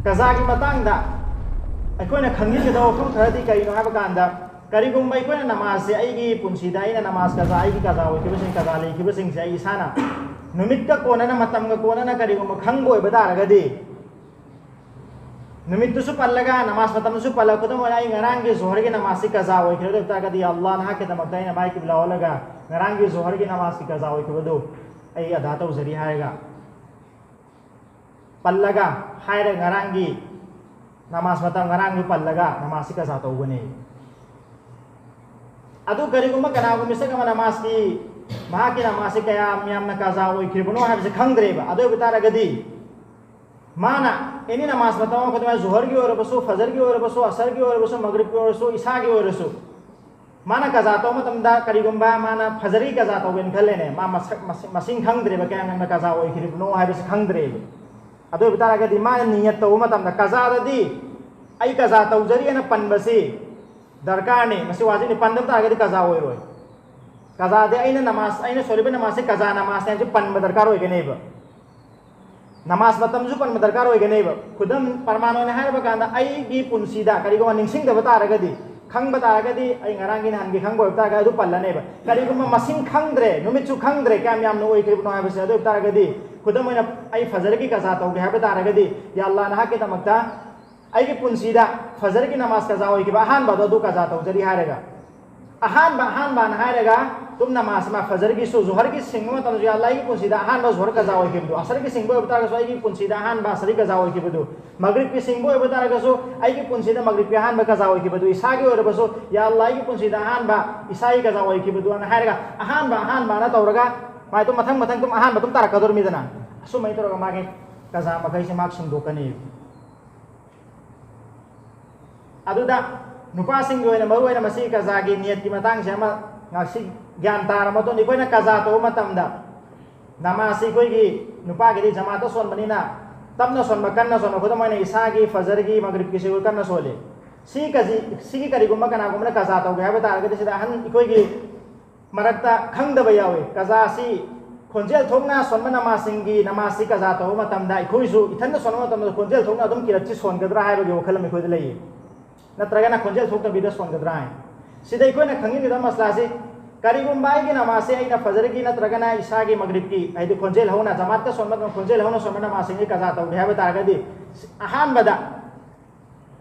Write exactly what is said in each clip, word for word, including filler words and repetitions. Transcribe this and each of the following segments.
ꯀꯖꯥꯒꯤ ꯃꯇꯥꯡꯗ ꯑꯩꯈꯣꯏꯅ ꯈꯪꯖꯤꯟꯒꯗꯕ ꯋꯥꯐꯝ ꯈꯔꯗꯤ ꯀꯔꯤꯅꯣ ꯍꯥꯏꯕ ꯀꯥꯟꯗ, ꯀꯔꯤꯒꯨꯝꯕ ꯑꯩꯈꯣꯏꯅ ꯅꯃꯥꯖꯁꯦ, ꯑꯩꯒꯤ ꯄꯨꯟꯁꯤꯗ ꯑꯩꯅ ꯅꯃꯥꯖ ꯀꯖꯥ, ꯑꯩꯒꯤ ꯀꯖꯥ ꯑꯣꯏꯈꯤꯕꯁꯤꯡ, ꯀꯖꯥ ꯂꯩꯈꯤꯕꯁꯤꯡꯁꯦ ꯑꯩ ꯏꯁꯥꯅ ꯅꯨꯃꯤꯠꯀ ꯀꯣꯟꯅꯅ, ꯃꯇꯝꯒ ꯀꯣꯟꯅꯅ ꯀꯔꯤꯒꯨꯝꯕ ꯈꯪꯕ ꯑꯣꯏꯕ ꯇꯥꯔꯒꯗꯤ, ꯅꯨꯃꯤꯠꯇꯨꯁꯨ ꯄꯜꯂꯒ, ꯅꯃꯥꯖ ꯃꯇꯝꯗꯨꯁꯨ ꯄꯜꯂꯒ, ꯈꯨꯗꯝ ꯑꯣꯏꯅ ꯑꯩ ꯉꯔꯥꯡꯒꯤ ꯖꯣꯍꯔꯒꯤ ꯅꯃꯥꯖꯁꯤ ꯀꯖꯥ ꯑꯣꯏꯈ꯭ꯔꯦ, ꯑꯗꯨ ꯑꯣꯏꯕ ꯇꯥꯔꯒꯗꯤ, "ꯌꯥ ꯑꯜꯂꯥꯍ, ꯅꯍꯥꯛꯀꯤꯗꯃꯛꯇ ꯑꯩꯅ ꯃꯥꯏ ꯀꯤꯕ꯭ꯂꯥ ꯑꯣꯜꯂꯒ ꯉꯔꯥꯡꯒꯤ ꯖꯣꯍꯔꯒꯤ ꯅꯃꯥꯖꯀꯤ ꯀꯖꯥ ꯑꯣꯏꯈꯤꯕꯗꯨ ꯑꯩ ꯑꯗꯥ ꯇꯧꯖꯔꯤ" ꯍꯥꯏꯔꯒ, ꯄꯜꯂꯒ ꯍꯥꯏꯔꯒ, ꯉꯔꯥꯡꯒꯤ ꯅꯃꯥꯖ ꯃꯇꯝ ꯉꯔꯥꯡꯗꯨ ꯄꯜꯂꯒ ꯅꯃꯥꯖꯁꯤ ꯀꯖꯥ ꯇꯧꯒꯅꯤ꯫ ꯑꯗꯨ ꯀꯔꯤꯒꯨꯝꯕ ꯀꯅꯥꯒꯨꯝꯕ ꯃꯤꯁꯛ ꯑꯃ ꯅꯃꯥꯖꯀꯤ, ꯃꯍꯥꯛꯀꯤ ꯅꯃꯥꯖꯁꯤ ꯀꯌꯥꯝ ꯌꯥꯝꯅ ꯀꯖꯥ ꯑꯣꯏꯈ꯭ꯔꯤꯕꯅꯣ ꯍꯥꯏꯕꯁꯤ ꯈꯪꯗ꯭ꯔꯦꯕ, ꯑꯗꯨ ꯑꯣꯏꯕ ꯇꯥꯔꯒꯗꯤ ꯃꯥꯅ ꯑꯦꯅꯤ ꯅꯃꯥꯖ ꯃꯇꯝ ꯑꯃ ꯈꯨꯗꯤꯡꯃꯛ, ꯖꯣꯍꯔꯒꯤ ꯑꯣꯏꯔꯕꯁꯨ, ꯐꯖꯔꯒꯤ ꯑꯣꯏꯔꯕꯁꯨ, ꯑꯁꯔꯒꯤ ꯑꯣꯏꯔꯕꯁꯨ, ꯃꯒ꯭ꯔꯤꯕꯀꯤ ꯑꯣꯏꯔꯁꯨ, ꯏꯁꯥꯒꯤ ꯑꯣꯏꯔꯁꯨ, ꯃꯥꯅ ꯀꯖꯥ ꯇꯧꯕ ꯃꯇꯝꯗ ꯀꯔꯤꯒꯨꯝꯕ ꯃꯥꯅ ꯐꯖꯔꯒꯤ ꯀꯖꯥ ꯇꯧꯒꯦꯅ ꯈꯜꯂꯦꯅꯦ, ꯃꯥ ꯃꯁꯛ, ꯃꯁꯤꯡ, ꯃꯁꯤꯡ ꯈꯪꯗ꯭ꯔꯦꯕ, ꯀꯌꯥꯝ ꯌꯥꯝꯅ ꯀꯖꯥ ꯑꯣꯏꯈ꯭ꯔꯤꯕꯅꯣ ꯍꯥꯏꯕꯁꯤ ꯈꯪꯗ꯭ꯔꯦꯕ꯫ ꯑꯗꯨ ꯑꯣꯏꯕ ꯇꯥꯔꯒꯗꯤ ꯃꯥꯅ ꯅꯤꯌꯠ ꯇꯧꯕ ꯃꯇꯝꯗ, ꯀꯖꯥꯗꯗꯤ "ꯑꯩ ꯀꯖꯥ ꯇꯧꯖꯔꯤ" ꯍꯥꯏꯅ ꯄꯟꯕꯁꯤ ꯗꯔꯀꯥꯔꯅꯤ꯫ ꯃꯁꯤ ꯋꯥꯖꯤꯕꯅꯤ, ꯄꯟꯗꯕ ꯇꯥꯔꯒꯗꯤ ꯀꯖꯥ ꯑꯣꯏꯔꯣꯏ꯫ ꯀꯖꯥꯗꯤ ꯑꯩꯅ ꯅꯃꯥꯖ, ꯑꯩꯅ ꯁꯣꯜꯂꯤꯕ ꯅꯃꯥꯖꯁꯦ ꯀꯖꯥ ꯅꯃꯥꯖꯅꯦ ꯍꯥꯏꯕꯁꯤ ꯄꯟꯕ ꯗꯔꯀꯥꯔ ꯑꯣꯏꯒꯅꯦꯕ꯫ ꯅꯃꯥꯖ ꯃꯇꯝꯁꯨ ꯄꯟꯕ ꯗꯔꯀꯥꯔ ꯑꯣꯏꯒꯅꯦꯕ꯫ ꯈꯨꯗꯝ, ꯄ꯭ꯔꯃꯥꯟ ꯑꯣꯏꯅ ꯍꯥꯏꯔꯕ ꯀꯥꯟꯗ, ꯑꯩꯒꯤ ꯄꯨꯟꯁꯤꯗ ꯀꯔꯤꯒꯨꯝꯕ ꯅꯤꯡꯁꯤꯡꯗꯕ ꯇꯥꯔꯒꯗꯤ, ꯈꯪꯕ ꯇꯥꯔꯒꯗꯤ, ꯑꯩ ꯉꯔꯥꯡꯒꯤ ꯅꯍꯥꯟꯒꯤ ꯈꯪꯕ ꯑꯣꯏꯕ ꯇꯥꯔꯒꯗꯤ ꯑꯗꯨ ꯄꯜꯂꯅꯦꯕ꯫ ꯀꯔꯤꯒꯨꯝꯕ ꯃꯁꯤꯡ ꯈꯪꯗ꯭ꯔꯦ, ꯅꯨꯃꯤꯠꯁꯨ ꯈꯪꯗ꯭ꯔꯦ ꯀꯌꯥꯝ ꯌꯥꯝꯅ ꯑꯣꯏꯈ꯭ꯔꯤꯕꯅꯣ ꯍꯥꯏꯕꯁꯦ, ꯑꯗꯨ ꯑꯣꯏꯕ ꯇꯥꯔꯒꯗꯤ, ꯈꯨꯗꯝ ꯑꯣꯏꯅ, ꯑꯩ ꯐꯖꯔꯒꯤ ꯀꯖꯥ ꯇꯧꯒꯦ ꯍꯥꯏꯕ ꯇꯥꯔꯒꯗꯤ, "ꯌꯥ ꯑꯜꯂꯥ, ꯅꯍꯥꯛꯀꯤꯗꯃꯛꯇ ꯑꯩꯒꯤ ꯄꯨꯟꯁꯤꯗ ꯐꯖꯔꯒꯤ ꯅꯃꯥꯖ ꯀꯖꯥ ꯑꯣꯏꯈꯤꯕ ꯑꯍꯥꯟꯕꯗꯣ ꯑꯗꯨ ꯀꯖꯥ ꯇꯧꯖꯔꯤ" ꯍꯥꯏꯔꯒ, ꯑꯍꯥꯟꯕ, ꯑꯍꯥꯟꯕꯅ ꯍꯥꯏꯔꯒ, ꯇꯨꯝ ꯅꯃꯥꯖ ꯑꯃ, ꯐꯖꯔꯒꯤꯁꯨ, ꯖꯣꯍꯔꯒꯤ ꯁꯤꯡꯕ ꯃꯇꯝꯗꯁꯨ, "ꯌꯥ ꯑꯜꯂꯥ, ꯑꯩꯒꯤ ꯄꯨꯟꯁꯤꯗ ꯑꯍꯥꯟꯕ ꯖꯣꯍꯔ ꯀꯖꯥ ꯑꯣꯏꯈꯤꯕꯗꯨ", ꯑꯁꯔꯒꯤ ꯁꯤꯡꯕ ꯑꯣꯏꯕ ꯇꯥꯔꯒꯁꯨ, "ꯑꯩꯒꯤ ꯄꯨꯟꯁꯤꯗ ꯑꯍꯥꯟꯕ ꯑꯁꯔꯒꯤ ꯀꯖꯥ ꯑꯣꯏꯈꯤꯕꯗꯨ", ꯃꯒ꯭ꯔꯤꯕꯀꯤ ꯁꯤꯡꯕ ꯑꯣꯏꯕ ꯇꯥꯔꯒꯁꯨ, "ꯑꯩꯒꯤ ꯄꯨꯟꯁꯤꯗ ꯃꯒ꯭ꯔꯤꯕꯀꯤ ꯑꯍꯥꯟꯕ ꯀꯖꯥ ꯑꯣꯏꯈꯤꯕꯗꯨ", ꯏꯁꯥꯒꯤ ꯑꯣꯏꯔꯕꯁꯨ, "ꯌꯥ ꯑꯜꯂꯥ, ꯑꯩꯒꯤ ꯄꯨꯟꯁꯤꯗ ꯑꯍꯥꯟꯕ ꯏꯁꯥꯒꯤ ꯀꯖꯥ ꯑꯣꯏꯈꯤꯕꯗꯨ" ꯑꯅ ꯍꯥꯏꯔꯒ, ꯑꯍꯥꯟꯕ, ꯑꯍꯥꯟꯕ ꯑꯅ ꯇꯧꯔꯒ, ꯃꯥꯏ ꯑꯗꯨꯝ ꯃꯊꯪ ꯃꯊꯪ ꯑꯗꯨꯝ ꯑꯍꯥꯟꯕ ꯑꯗꯨꯝ ꯇꯥꯔꯛꯀꯗꯧꯔꯤꯃꯤꯗꯅ, ꯑꯁꯨꯃꯥꯏꯅ ꯇꯧꯔꯒ ꯃꯥꯒꯤ ꯀꯖꯥ ꯃꯈꯩꯁꯦ ꯃꯥ ꯁꯤꯡꯗꯣꯛꯀꯅꯤ꯫ ꯑꯗꯨꯗ ꯅꯨꯄꯥꯁꯤꯡꯒꯤ ꯑꯣꯏꯅ ꯃꯔꯨ ꯑꯣꯏꯅ ꯃꯁꯤ ꯀꯖꯥꯒꯤ ꯅꯤꯌꯠꯀꯤ ꯃꯇꯥꯡꯁꯦ ꯑꯃ ꯉꯁꯤ ꯒ꯭ꯌꯥꯟ ꯇꯥꯔꯕ ꯃꯇꯨꯡꯗ, ꯑꯩꯈꯣꯏꯅ ꯀꯖꯥ ꯇꯧꯕ ꯃꯇꯝꯗ, ꯅꯃꯥꯖꯁꯤ ꯑꯩꯈꯣꯏꯒꯤ ꯅꯨꯄꯥꯒꯤꯗꯤ ꯖꯃꯥꯠꯇ ꯁꯣꯟꯕꯅꯤꯅ, ꯇꯞꯅ ꯁꯣꯟꯕ, ꯀꯟꯅ ꯁꯣꯟꯕ, ꯈꯨꯗꯝ ꯑꯣꯏꯅ ꯏꯁꯥꯒꯤ ꯐꯖꯔꯒꯤ, ꯃꯒ꯭ꯔꯤꯕꯀꯤꯁꯤ ꯑꯩꯈꯣꯏ ꯀꯟꯅ ꯁꯣꯜꯂꯤ꯫ ꯁꯤ ꯀꯖꯤ-, ꯁꯤꯒꯤ ꯀꯔꯤꯒꯨꯝꯕ ꯀꯅꯥꯒꯨꯝꯕꯅ ꯀꯖꯥ ꯇꯧꯒꯦ ꯍꯥꯏꯕ ꯇꯥꯔꯒꯗꯤ, ꯁꯤꯗ ꯑꯍꯟ ꯑꯩꯈꯣꯏꯒꯤ ꯃꯔꯛꯇ ꯈꯪꯗꯕ ꯌꯥꯎꯏ꯫ ꯀꯖꯥꯁꯤ ꯈꯣꯟꯖꯦꯜ ꯊꯣꯛꯅ ꯁꯣꯟꯕ ꯅꯃꯥꯖꯁꯤꯡꯒꯤ ꯅꯃꯥꯖꯁꯤ ꯀꯖꯥ ꯇꯧꯕ ꯃꯇꯝꯗ ꯑꯩꯈꯣꯏꯁꯨ ꯏꯊꯟꯗ ꯁꯣꯟꯕ ꯃꯇꯝꯗ ꯈꯣꯟꯖꯦꯜ ꯊꯣꯛꯅ ꯑꯗꯨꯝ ꯀꯤꯔꯠꯁꯤ ꯁꯣꯟꯒꯗ꯭ꯔꯥ ꯍꯥꯏꯕꯒꯤ ꯋꯥꯈꯜ ꯑꯃ ꯑꯩꯈꯣꯏꯗ ꯂꯩꯌꯦ꯫ ꯅꯠꯇ꯭ꯔꯒꯅ ꯈꯣꯟꯖꯦꯜ ꯊꯣꯛꯇꯕꯤꯗ ꯁꯣꯟꯒꯗ꯭ꯔꯥ ꯍꯥꯏ꯫ ꯁꯤꯗ ꯑꯩꯈꯣꯏꯅ ꯈꯪꯅꯤꯡꯉꯤꯕ ꯃꯁꯂꯥꯁꯤ, ꯀꯔꯤꯒꯨꯝꯕ ꯑꯩꯒꯤ ꯅꯃꯥꯖꯁꯦ ꯑꯩꯅ ꯐꯖꯔꯒꯤ ꯅꯠꯇ꯭ꯔꯒꯅ ꯏꯁꯥꯒꯤ ꯃꯒ꯭ꯔꯤꯕꯀꯤ, ꯍꯥꯏꯗꯤ ꯈꯣꯟꯖꯦꯜ ꯍꯧꯅ, ꯖꯃꯥꯠꯀ ꯁꯣꯟꯕ ꯈꯣꯟꯖꯦꯜ ꯍꯧꯅ ꯁꯣꯟꯕ ꯅꯃꯥꯖꯁꯤꯡꯒꯤ ꯀꯖꯥ ꯇꯧꯒꯦ ꯍꯥꯏꯕ ꯇꯥꯔꯒꯗꯤ, ꯑꯍꯥꯟꯕꯗ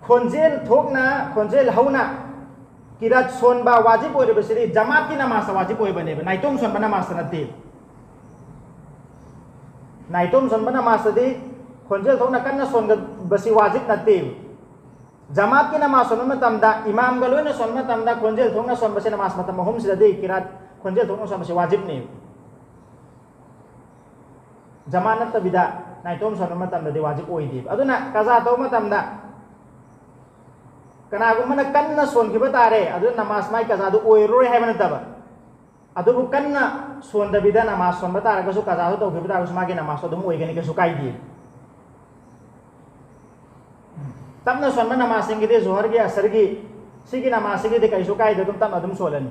ꯈꯣꯟꯖꯦꯜ ꯊꯣꯛꯅ, ꯈꯣꯟꯖꯦꯜ ꯍꯧꯅ ꯀꯤꯔꯥꯠ ꯁꯣꯟꯕ ꯋꯥꯖꯤꯕ ꯑꯣꯏꯔꯤꯕꯁꯤꯗꯤ ꯖꯃꯥꯠꯀꯤ ꯅꯃꯥꯖꯇ ꯋꯥꯖꯤꯕ ꯑꯣꯏꯕꯅꯦꯕ, ꯅꯥꯏꯇꯣꯝ ꯁꯣꯟꯕ ꯅꯃꯥꯖꯇ ꯅꯠꯇꯦ꯫ ꯅꯥꯏꯇꯣꯝ ꯁꯣꯟꯕ ꯅꯃꯥꯖꯇꯗꯤ ꯈꯣꯟꯖꯦꯜ ꯊꯣꯛꯅ ꯀꯟꯅ ꯁꯣꯟꯕꯁꯤ ꯋꯥꯖꯤꯕ ꯅꯠꯇꯦ꯫ ꯖꯃꯥꯠꯀꯤ ꯅꯃꯥꯖ ꯁꯣꯟꯕ ꯃꯇꯝꯗ, ꯏꯃꯥꯝꯒ ꯂꯣꯏꯅ ꯁꯣꯟꯕ ꯃꯇꯝꯗ, ꯈꯣꯟꯖꯦꯜ ꯊꯣꯛꯅ ꯁꯣꯟꯕꯁꯤ ꯅꯃꯥꯖ ꯃꯇꯝ ꯑꯍꯨꯝꯁꯤꯗꯗꯤ ꯀꯤꯔꯥꯠ ꯈꯣꯟꯖꯦꯜ ꯊꯣꯛꯅ ꯁꯣꯟꯕꯁꯤ ꯋꯥꯖꯤꯕꯅꯦꯕ꯫ ꯖꯃꯥꯠ ꯅꯠꯇꯕꯤꯗ ꯅꯥꯏꯇꯣꯝ ꯁꯣꯟꯕ ꯃꯇꯝꯗꯗꯤ ꯋꯥꯖꯤꯕ ꯑꯣꯏꯗꯦꯕ꯫ ꯑꯗꯨꯅ ꯀꯖꯥ ꯇꯧꯕ ꯃꯇꯝꯗ ꯀꯅꯥꯒꯨꯝꯕꯅ ꯀꯟꯅ ꯁꯣꯟꯈꯤꯕ ꯇꯥꯔꯦ, ꯑꯗꯨ ꯅꯃꯥꯖ ꯃꯥꯏ ꯀꯖꯥꯗꯨ ꯑꯣꯏꯔꯔꯣꯏ ꯍꯥꯏꯕ ꯅꯠꯇꯕ, ꯑꯗꯨꯕꯨ ꯀꯟꯅ ꯁꯣꯟꯗꯕꯤꯗ ꯅꯃꯥꯖ ꯁꯣꯟꯕ ꯇꯥꯔꯒꯁꯨ, ꯀꯖꯥꯗꯨ ꯇꯧꯈꯤꯕ ꯇꯥꯔꯒꯁꯨ, ꯃꯥꯒꯤ ꯅꯃꯥꯖꯇꯣ ꯑꯗꯨꯝ ꯑꯣꯏꯒꯅꯤ, ꯀꯩꯁꯨ ꯀꯥꯏꯗꯦ꯫ ꯇꯞꯅ ꯁꯣꯟꯕ ꯅꯃꯥꯖꯁꯤꯡꯒꯤꯗꯤ, ꯖꯣꯍꯔꯒꯤ, ꯑꯁꯔꯒꯤ, ꯁꯤꯒꯤ ꯅꯃꯥꯖꯁꯤꯒꯤꯗꯤ ꯀꯩꯁꯨ ꯀꯥꯏꯗꯦ, ꯑꯗꯨꯝ ꯇꯞꯅ ꯑꯗꯨꯝ ꯁꯣꯜꯂꯅꯤ꯫